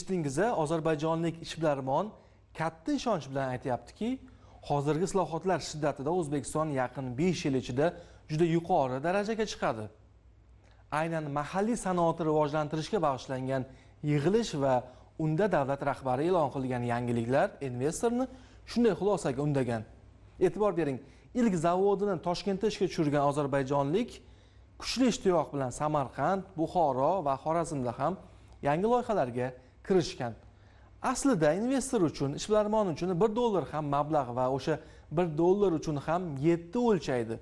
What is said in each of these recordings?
Eshitdingiz, ozarbayjonlik ishbilarmon katta ishonch bilan aytayaptiki, hozirgi islohotlar shiddatida O'zbekiston yaqin 5 yil ichida juda yuqori darajaga chiqadi. Aynan mahalliy sanoatni rivojlantirishga bag'ishlangan yig'ilish va unda davlat rahbari e'lon qilgan yangiliklar investorni shunday xulosaga undagan. E'tibor bering, ilk zavodini Toshkentda ishga tushirgan ozarbayjonlik kuchli ishtiyoq bilan Samarqand, Buxoro va Xorazmda ham yangi loyihalarga kirishgan. Aslida investor uchun, ishbilarmon uchun $1 ham mablag' va o'sha $1 uchun ham 7 o'lchaydi.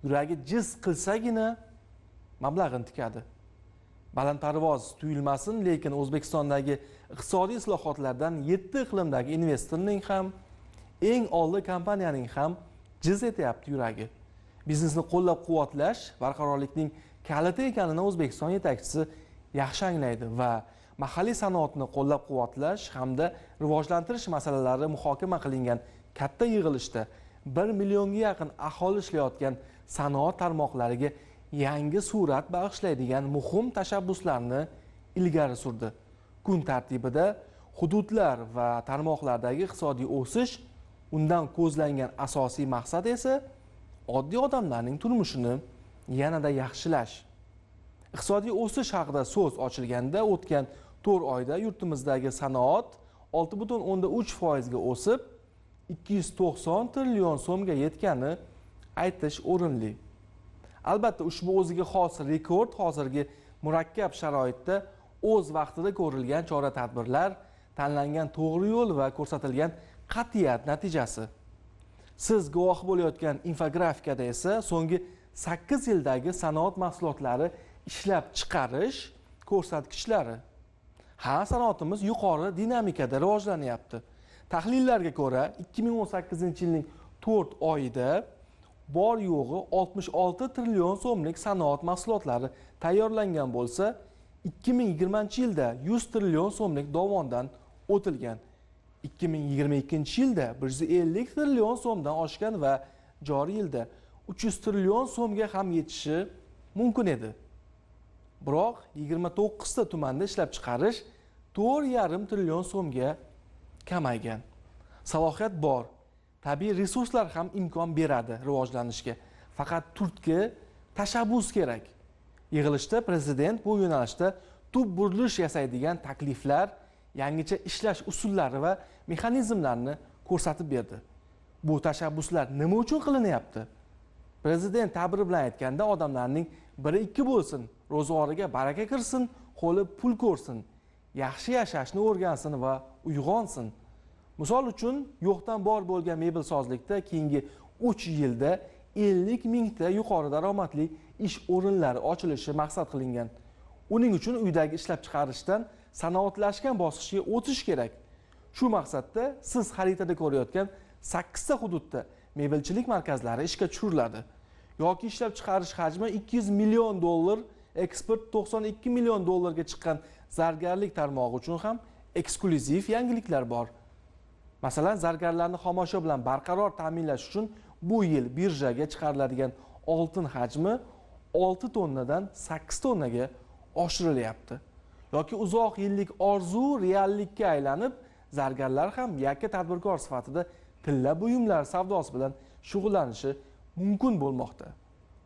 Yuragi jiz qilsagina mablag'ini tikadi. Balandparvoz tuyulmasin, lekin O'zbekistondagi iqtisodiy islohotlardan 7 iqlimdagi investorning ham, eng oldi kompaniyaning ham jiz etyapti yuragi. Biznesni qo'llab-quvvatlash barqarorlikning kaliti ekanini O'zbekiston yetakchisi yaxshi anglaydi va mahalliy sanoatni qo'llab-quvvatlash hamda rivojlantirish masalalari muhokama qilingan katta yig'ilishda 1 millionga yaqin aholi ishlayotgan sanoat tarmoqlariga yangi surat bag'ishlaydigan muhim tashabbuslarni ilgari surdi. Kun tartibida hududlar va tarmoqlardagi iqtisodiy o'sish, undan ko'zlangan asosiy maqsad esa oddiy odamlarning turmushini yanada yaxshilash. Iqtisodiy o'sish haqida so'z ochilganda o'tgan 4 oyda yurtimizdagi sanoat 6,3% ga o'sib, 290 trillion so'mga yetgani aytish o'rinli. Albatta, ushbu o'ziga xos rekord hozirgi murakkab sharoitda o'z vaqtida ko'rilgan chora-tadbirlar, tanlangan to'g'ri yo'l va ko'rsatilgan qat'iyat natijasi. Siz guvoh bo'layotgan infografikada esa so'nggi 8 yildagi sanoat mahsulotlari ishlab chiqarish ko'rsatkichlari. Ha, sanoatimiz yuqori dinamikada rivojlanyapti. Tahlillarga ko'ra, 2018-yilning 4 oyida bor yo'g'i 66 trillion so'mlik sanoat mahsulotlari tayyorlangan bo'lsa, 2020-yilda 100 trillion so'mlik dovondan o'tilgan. 2022-yilda 150 trillion so'mdan oshgan va joriy yilda 300 trillion so'mga ham yetishi mumkin edi. Biroq 29 ta tumanda ishlab chiqarish 4,5 trillion so'mga kamaygan. Salohiyat bor, tabiiy resurslar ham imkon beradi rivojlanishga. Faqat turtki, tashabbus kerak. Yig'ilishda prezident bu yo'nalishda tub burilish yasaydigan takliflar, yangicha ishlash usullari va mexanizmlarni ko'rsatib berdi. Bu tashabbuslar nima uchun qilinyapti? Prezident ta'biri bilan aytganda, odamlarning biri ikki bo'lsin, ro'zg'origa baraka kirsin, qo'li pul ko'rsin, yaxshi yashashni o'rgansin va uyg'onsin. Misol uchun, yo'qdan bor bo'lgan mebelsozlikda keyingi 3 yilda 50 mingta yuqori daromadli ish o'rinlari ochilishi maqsad qilingan. Uning uchun uydagi ishlab chiqarishdan sanoatlashgan bosqichga o'tish kerak. Shu maqsadda siz xaritada ko'rayotgan 8 ta hududda mebelchilik markazlari ishga tushiriladi. Yoki ishlab chiqarish hajmi $200 million, eksport $92 million chiqqan zargarlik tarmog'i uchun ham eksklyuziv yangiliklar bor. Masalan, zargarlarni xomashyo bilan barqaror ta'minlash uchun bu yil birjaga chiqariladigan oltin hajmi 6 tonnadan 8 tonnaga oshirilyapti. Yoki uzoq yillik orzu reallikka aylanib, zargarlar ham yakka tadbirkor sifatida tilla buyumlar savdosi bilan shug'ullanishi mumkin bo'lmoqda.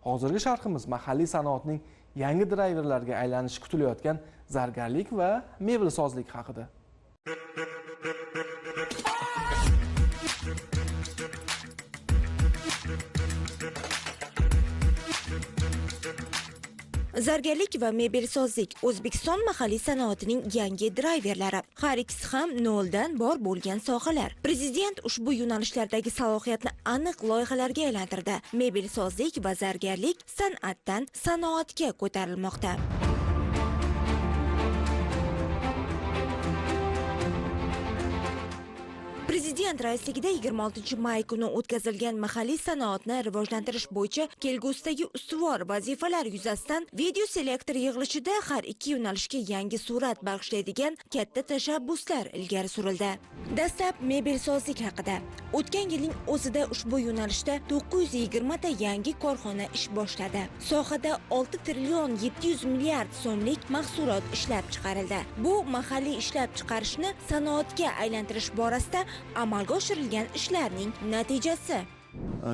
Hozirgi sharhimiz mahalliy sanoatning yangi drayverlarga aylanishi kutilayotgan zargarlik va mebelsozlik haqida. Zargarlik va mebelsozlik O'zbekiston mahalliy sanoatining yangi drayverlari. Har ikkisi ham noldan bor bo'lgan sohalar. Prezident ushbu yo'nalishlardagi salohiyatni aniq loyihalarga aylantirdi. Mebelsozlik va zargarlik san'atdan sanoatga ko'tarilmoqda. Prezident raisligida 26 may kuni o'tkazilgan mahalliy sanoatni rivojlantirish bo'yicha kelgusidagi ustuvor vazifalar yuzasidan video selektor yig'ilishida har ikki yo'nalishga yangi surat bag'ishlaydigan katta tashabbuslar ilgari surildi. Dastlab mebelsozlik haqida. O'tgan yilning o'zida ushbu yo'nalishda 920 ta yangi korxona ish boshladi. Sohada 6 trillion 700 milliard so'mlik mahsulot ishlab chiqarildi. Bu mahalliy ishlab chiqarishni sanoatga aylantirish borasida amalga oshirilgan ishlarning natijasi.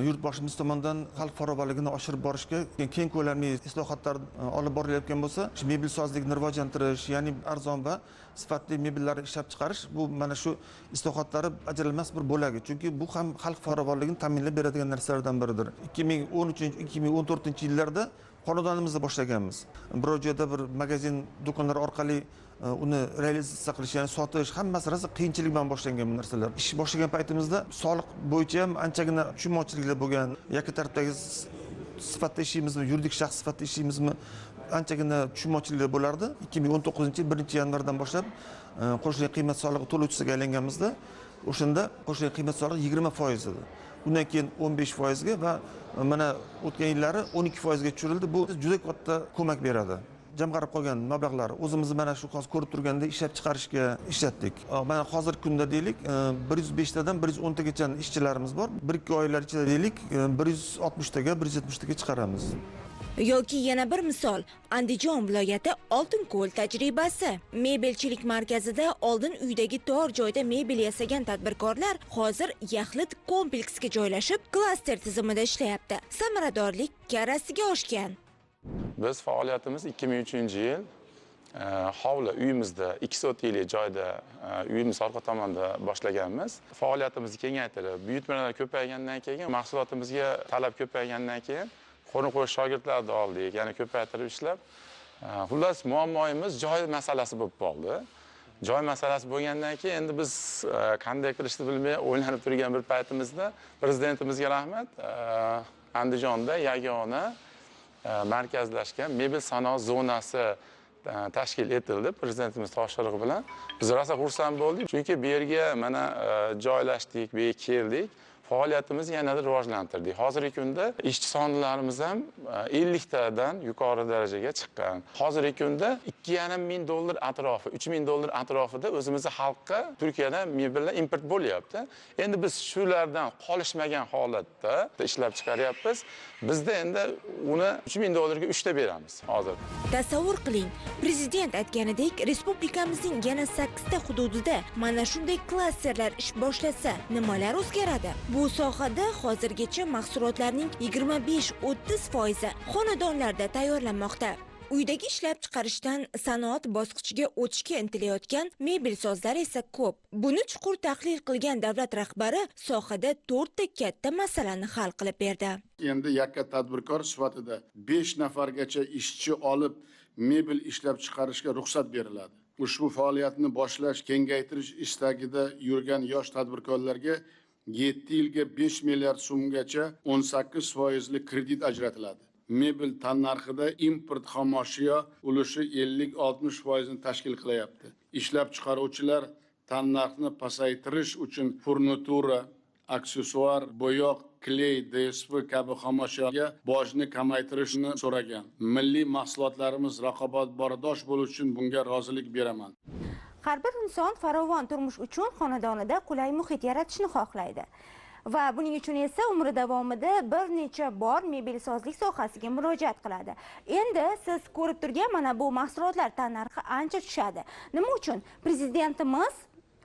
Yurtboshimiz tomonidan xalq farovonligini oshirib borishga keng ko'lamli islohotlar olib borilayotgan bo'lsa, shu mebelsozlikni rivojlantirish, ya'ni arzon va sifatli mebellarni ishlab chiqarish, bu mana shu islohotlarni ajralmas bir bo'lagi. Chunki bu ham xalq farovonligini ta'minlab beradigan narsalardan biridir. 2013, 2014 yillarda xonadonimizda boshlaganmiz. Biror joyda bir magazin, do'konlar orqali uni realizatsiya qilish, ya'ni sotish, hammasi rosa qiyinchilik bilan boshlangan bu narsalar. Ish boshlagan paytimizda soliq bo'yicha ham anchagina tushunmovchiliklar bo'lgan. Yakka tartibdagi sifatda ishlaymizmi, yuridik shaxs sifatida ishlaymizmi, anchagina tushunmovchiliklar bo'lardi. 2019 yil 1 yanvardan boshlab qo'shilgan qiymat solig'i to'lovchisiga aylanganimizda, o'shanda qo'shilgan qiymat solig'i 20% edi. Undan keyin 15 foizga va mana o'tgan yillari 12 foizga tushirildi. Bu juda katta ko'mak beradi. Jamg'arib qolgan mablag'lar o'zimizni mana shu hozir ko'rib turgandek ishlab chiqarishga ishlatdik. Mana hozirgi kunda, deylik, 105 tadan 110 tagacha ishchilarimiz bor. 1-2 oylar ichida, deylik, 160 taga, 170 taga chiqaramiz. Yoki yana bir misol: Andijon viloyati Oltinko'l tajribasi. Mebelchilik markazida oldin uydagi tor joyda mebel yasagan tadbirkorlar hozir yaxlit kompleksga joylashib, klaster tizimida ishlayapti. Samaradorlik karrasiga oshgan. Biz faoliyatimiz 2003 yil hovli uyimizda, 2 sotixlik joyda, uyimiz orqa tomonda boshlaganmiz. Faoliyatimizni kengaytirib, buyurtmalar ko'paygandan keyin, mahsulotimizga talab ko'paygandan keyin qo'ni qo'shni shogirdlarni oldik, yana ko'paytirib ishlab, xullas, muammoimiz joy masalasi bo'lib qoldi. Joy masalasi bo'lgandan keyin endi biz qanday qilishni bilmay o'ylanib turgan bir paytimizda prezidentimizga rahmat, Andijonda yagona markazlashgan mebel sanoat zonasi tashkil etildi prezidentimiz topshirig'i bilan. Biz rosa xursand bo'ldik, chunki bu yerga mana joylashdik, bu yerga keldik, faoliyatimizni yanada rivojlantirdik. Hozirgi kunda ishchi sonlarimiz ham 50 tadan yuqori darajaga chiqqan. Hozirgi kunda 2,5 ming dollar atrofi, 3000 dollar atrofida o'zimizni xalqqa Turkiyadan mebellar import bo'lyapti. Endi biz shulardan qolishmagan holatda ishlab chiqaryapmiz. Bizda endi uni 3000 dollarga uchta beramiz hozir. Tasavvur qiling, prezident aytganidek, respublikamizning yana sakkizta hududida mana shunday klasterlar ish boshlasa, nimalar o'zgaradi? Bu sohada hozirgacha mahsulotlarning 25-30 foizi xonadonlarda tayyorlanmoqda. Uydagi ishlab chiqarishdan sanoat bosqichiga o'tishga intilayotgan mebelsozlar esa ko'p. Buni chuqur tahlil qilgan davlat rahbari sohada to'rtta katta masalani hal qilib berdi. Endi yakka tadbirkor sifatida 5 nafargacha ishchi olib mebel ishlab chiqarishga ruxsat beriladi. Ushbu faoliyatni boshlash, kengaytirish istagida yurgan yosh tadbirkorlarga 7 yilga 5 milliard so'mgacha 18 foizli kredit ajratiladi. Mebel tannarxida import xomashyo ulushi 50-60 foizni tashkil qilyapti. Ishlab chiqaruvchilar tannarxni pasaytirish uchun furnitura, aksessuar, bo'yoq, kley, DSP kabi xomashyoga bojni kamaytirishni so'ragan. Milliy mahsulotlarimiz raqobatbardosh bo'lishi uchun bunga rozilik beraman. Har bir inson farovon turmush uchun xonadonida qulay muhit yaratishni xohlaydi. Va buning uchun esa umri davomida bir necha bor mebelsozlik sohasiga murojaat qiladi. Endi siz ko'rib turgan mana bu mahsulotlar tannarxi ancha tushadi. Nima uchun? Prezidentimiz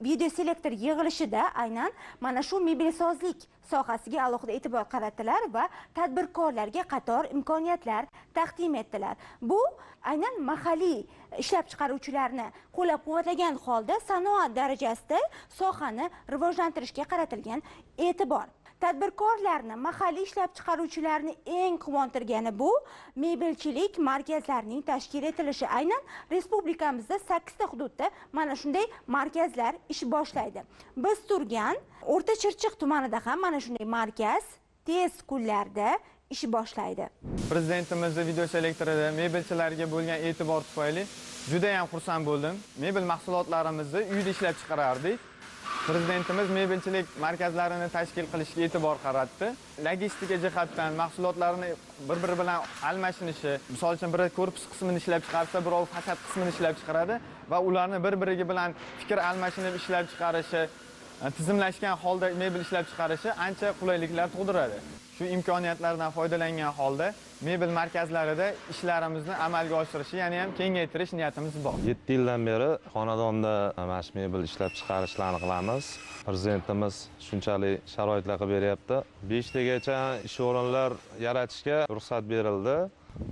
videoselektor yig'ilishida aynan mana shu mebelsozlik sohasiga alohida e'tibor qaratdilar va tadbirkorlarga qator imkoniyatlar taqdim etdilar. Bu aynan mahalliy ishlab chiqaruvchilarni qo'llab-quvvatlagan holda sanoat darajasida sohani rivojlantirishga qaratilgan e'tibor. Tadbirkorlarni, mahalliy ishlab chiqaruvchilarni eng quvontirgani bu mebelchilik markazlarining tashkil etilishi. Aynan respublikamizda sakkizta hududda mana shunday markazlar ish boshlaydi. Biz turgan O'rta Chirchiq tumanida ham mana shunday markaz tez kunlarda ish boshlaydi. Prezidentimizni videoselektorida mebelchilarga bo'lgan e'tibor tufayli juda ham xursand bo'ldim. Mebel mahsulotlarimizni uyda ishlab chiqarardik. Prezidentimiz mebelchilik markazlarini tashkil qilishga e'tibor qaratdi. Logistika jihatdan mahsulotlarni bir-biri bilan almashinishi, misol uchun biri korpus qismini ishlab chiqarsa, birov fasad qismini ishlab chiqaradi va ularni bir-biriga bilan fikr almashinib ishlab chiqarishi, tizimlashgan holda mebel ishlab chiqarishi ancha qulayliklar tug'diradi. Shu imkoniyatlardan foydalangan holda mebel markazlarida ishlarimizni amalga oshirishi, ya'ni ham kengaytirish niyatimiz bor. 7 yildan beri xonadonda mana shu mebel ishlab chiqarishlarni qilamiz. Prezidentimiz shunchalik sharoitlar qilib beryapti. 5 tagacha ish o'rinlar yaratishga ruxsat berildi.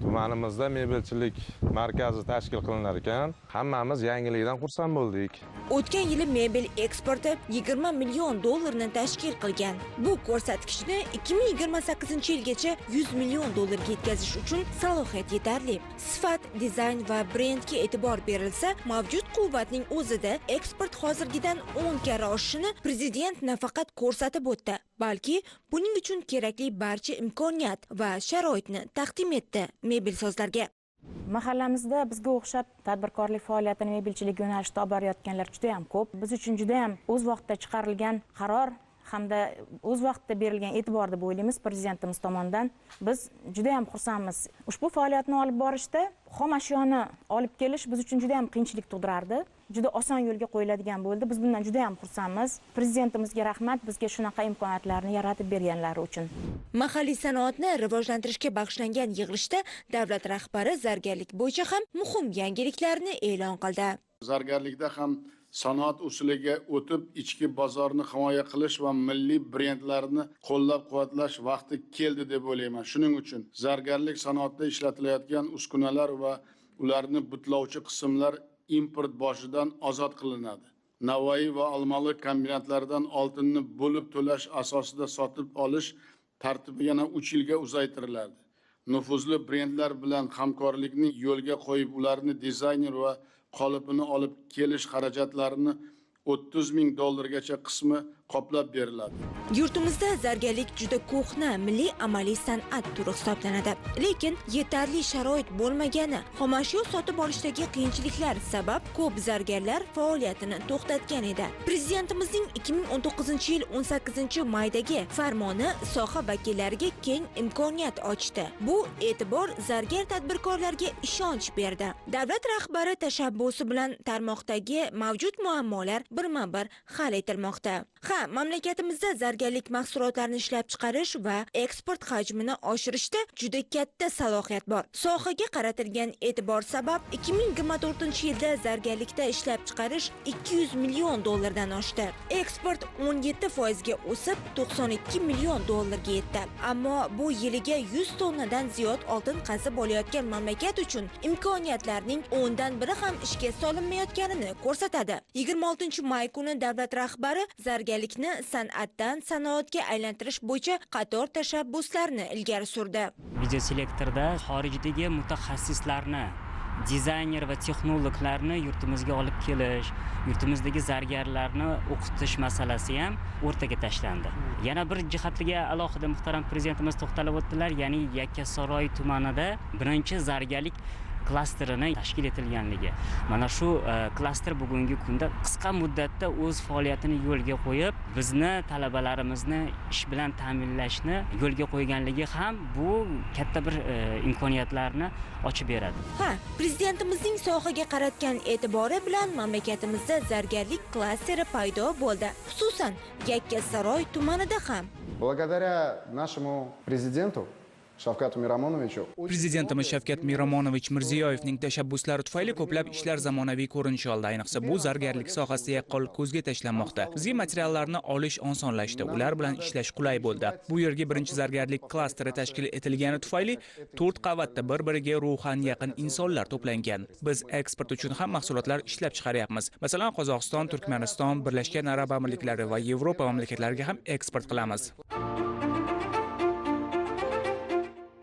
Tumanimizda mebelchilik markazi tashkil qilinar ekan, hammamiz yangilikdan xursand bo'ldik. O'tgan yili mebel eksporti 20 million dollarni tashkil qilgan. Bu ko'rsatkichni 2028-yilgacha 100 million dollarga yetkazish uchun salohiyat yetarli. Sifat, dizayn va brendga e'tibor berilsa, mavjud quvvatning o'zida eksport hozirgidan 10 karra oshishini prezident nafaqat ko'rsatib o'tdi, balki buning uchun kerakli barcha imkoniyat va sharoitni taqdim etdi mebelsozlarga. Mahallamizda bizga o'xshab tadbirkorlik faoliyatini mebelchilik yo'nalishida olib borayotganlar juda ham ko'p. Biz uchun juda ham o'z vaqtida chiqarilgan qaror hamda o'z vaqtida berilgan e'tibor deb o'ylaymiz prezidentimiz tomonidan. Biz juda ham xursandmiz. Ushbu faoliyatni olib borishda xom ashyoni olib kelish biz uchun juda ham qiyinchilik tug'dirardi. Juda oson yo'lga qo'yiladigan bo'ldi. Biz bundan juda ham xursandmiz. Prezidentimizga rahmat, bizga shunaqa imkoniyatlarni yaratib berganlari uchun. Mahalliy sanoatni rivojlantirishga bag'ishlangan yig'ilishda davlat rahbari zargarlik bo'yicha ham muhim yangiliklarni e'lon qildi. Zargarlikda ham sanoat usuliga o'tib, ichki bozorni himoya qilish va milliy brendlarni qo'llab-quvvatlash vaqti keldi deb o'ylayman. Shuning uchun zargarlik sanoatida ishlatilayotgan uskunalar va ularni butlovchi qismlar import boshidan ozod qilinadi. Navoiy va Olmaliq kombinatlaridan oltinni bo'lib to'lash asosida sotib olish tartibi yana 3 yilga uzaytiriladi. Nufuzli brendlar bilan hamkorlikni yo'lga qo'yib, ularni dizayner va qolipini olib kelish xarajatlarini 30 ming dollargacha qismi qoplab beriladi. Yurtimizda zargarlik juda ko'hna milliy amaliy san'at turi hisoblanadi. Lekin yetarli sharoit bo'lmagani, xomashyo sotib olishdagi qiyinchiliklar sabab ko'p zargarlar faoliyatini to'xtatgan edi. Prezidentimizning 2019-yil 18-maydagi farmoni soha vakillariga keng imkoniyat ochdi. Bu e'tibor zargar tadbirkorlarga ishonch berdi. Davlat rahbari tashabbusi bilan tarmoqdagi mavjud muammolar birma-bir hal etilmoqda. Ha, mamlakatimizda zargarlik mahsulotlarini ishlab chiqarish va eksport hajmini oshirishda juda katta salohiyat bor. Sohaga qaratilgan e'tibor sabab 2024-yilda zargarlikda ishlab chiqarish 200 million dollardan oshdi. Eksport 17% ga o'sib, 92 million dollarga yetdi. Ammo bu yiliga 100 tonnadan ziyod oltin qazib olayotgan mamlakat uchun imkoniyatlarning 10dan biri ham ishga solinmayotganini ko'rsatadi. 26 may kuni davlat rahbari zargarlikni san'atdan sanoatga aylantirish bo'yicha qator tashabbuslarni ilgari surdi. Videoselektorda xorijdagi mutaxassislarni, dizayner va texnologlarni yurtimizga olib kelish, yurtimizdagi zargarlarni o'qitish masalasi ham o'rtaga tashlandi. Yana bir jihatiga alohida muhtaram prezidentimiz to'xtalib o'tdilar, ya'ni Yakkasaroy tumanida birinchi zargarlik klasterini tashkil etilganligi. Mana shu klaster bugungi kunda qisqa muddatda o'z faoliyatini yo'lga qo'yib, bizni talabalarimizni ish bilan ta'minlashni yo'lga qo'yganligi ham bu katta bir imkoniyatlarni ochib beradi. Ha, prezidentimizning sohaga qaratgan e'tibori bilan mamlakatimizda zargarlik klasteri paydo bo'ldi. Xususan, Yakkasaroy tumanida ham. Благодаря нашему президенту Шавкату Миромоновичу. Prezidentimiz Shavkat Miromonovich Mirziyoyevning tashabbuslari tufayli ko'plab ishlar zamonaviy ko'rinish oldi. Ayniqsa bu zargarlik sohasida yaqqol ko'zga tashlanmoqda. Bizga materiallarni olish osonlashdi, ular bilan ishlash qulay bo'ldi. Bu yerga birinchi zargarlik klasteri tashkil etilgani tufayli 4 qavatda bir-biriga ruhan yaqin insonlar to'plangan. Biz eksport uchun ham mahsulotlar ishlab chiqaryapmiz. Masalan, Qozog'iston, Turkmaniston, Birlashgan Arab Amirliklari va Yevropa mamlakatlariga ham eksport qilamiz.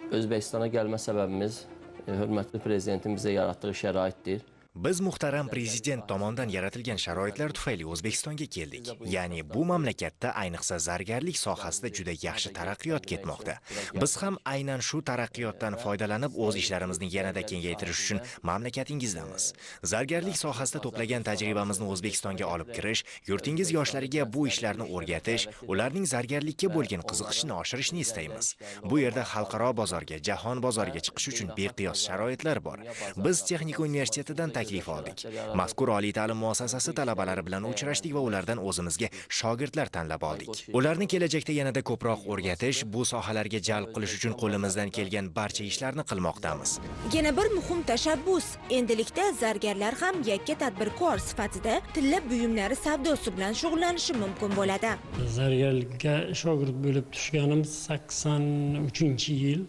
Özbəkistana gəlmə səbəbimiz hörmətli prezidentin bizə yaratdığı şəraitdir. Biz muhtaram prezident tomonidan yaratilgan sharoitlar tufayli O'zbekistonga keldik. Ya'ni bu mamlakatda ayniqsa zargarlik sohasida juda yaxshi taraqqiyot ketmoqda. Biz ham aynan shu taraqqiyotdan foydalanib o'z ishlarimizni yanada kengaytirish uchun mamlakatingizdamiz. Zargarlik sohasida to'plagan tajribamizni O'zbekistonga olib kirish, yurtingiz yoshlariga bu ishlarni o'rgatish, ularning zargarlikka bo'lgan qiziqishini oshirishni istaymiz. Bu yerda xalqaro bozorga, jahon bozoriga chiqish uchun beqiyos sharoitlar bor. Biz texnika universitetidan taklif oldik. Mazkur oliy ta'lim muassasasi talabalari bilan uchrashdik va ulardan o'zimizga shogirdlar tanlab oldik. Ularni kelajakda yanada ko'proq o'rgatish, bu sohalarga jalb qilish uchun qo'limizdan kelgan barcha ishlarni qilmoqdamiz. Yana bir muhim tashabbus. Endilikda zargarlar ham yakka tadbirkor sifatida tilla buyumlari savdosi bilan shug'ullanishi mumkin bo'ladi. Zargarlikka shogird bo'lib tushganimiz 83-yil.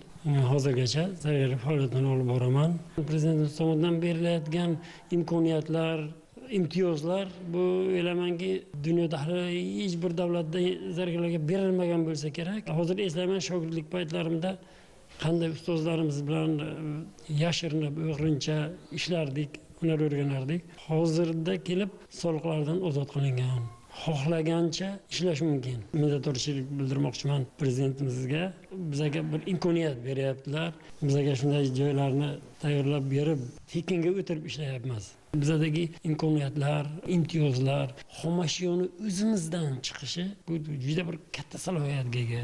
Hozirgacha zargarlik faoliyatini olib boraman. Prezidentimiz tomonidan berilayotgan imkoniyatlar, imtiyozlar bu o'ylaymanki dunyoda hali hech bir davlatda zargarlarga berilmagan bo'lsa kerak. Hozir eslayman, shogirdlik paytlarimda qanday ustozlarimiz bilan yashirinib, o'g'rincha ishlardik, hunar o'rganardik. Hozirda kelib soliqlardan ozod qilingan, xohlagancha ishlash mumkin. Minnatdorchilik bildirmoqchiman prezidentimizga. Bizga bir imkoniyat beryaptilar. Bizga shunday joylarni tayyorlab berib, tekinga o'tirib ishlayapmiz. Bizadagi imkoniyatlar, imtiyozlar, xomashyoni o'zimizdan chiqishi bu juda bir katta salohiyatga ega.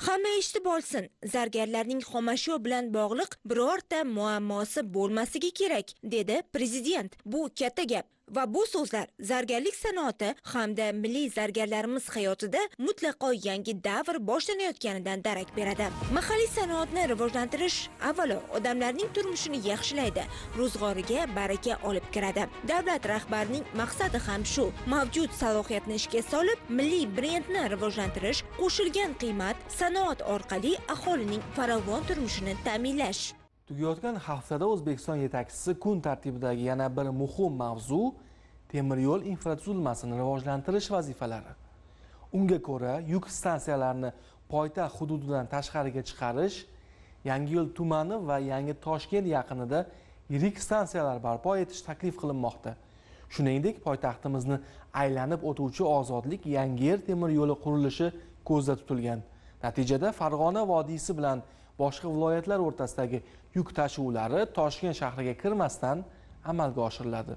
Hamma eshitib olsin, zargarlarning xomashyo bilan bog'liq birorta muammosi bo'lmasligi kerak, dedi prezident. Bu katta gap. Va bu so'zlar zargarlik sanoati hamda milliy zargarlarimiz hayotida mutlaqo yangi davr boshlanayotganidan darak beradi. Mahalliy sanoatni rivojlantirish avvalo odamlarning turmushini yaxshilaydi, ro'zg'origa baraka olib kiradi. Davlat rahbarining maqsadi ham shu: mavjud salohiyatni ishga solib, milliy brendni rivojlantirish, qo'shilgan qiymat sanoat orqali aholining farovon turmushini ta'minlash. Tugayotgan haftada O'zbekiston yetakchisi kun tartibidagi yana bir muhim mavzu temir yo'l infratuzilmasini rivojlantirish vazifalari. Unga ko'ra, yuk stansiyalarini poytaxt hududidan tashqariga chiqarish, Yangiyo'l tumani va Yangi Toshkent yaqinida yirik stansiyalar barpo etish taklif qilinmoqda. Shuningdek, poytaxtimizni aylanib o'tuvchi Ozodlik Yangiyer temir yo'li qurilishi ko'zda tutilgan. Natijada Farg'ona vodiysi bilan boshqa viloyatlar o'rtasidagi yuk tashuvlari Toshkent shahriga kirmasdan amalga oshiriladi.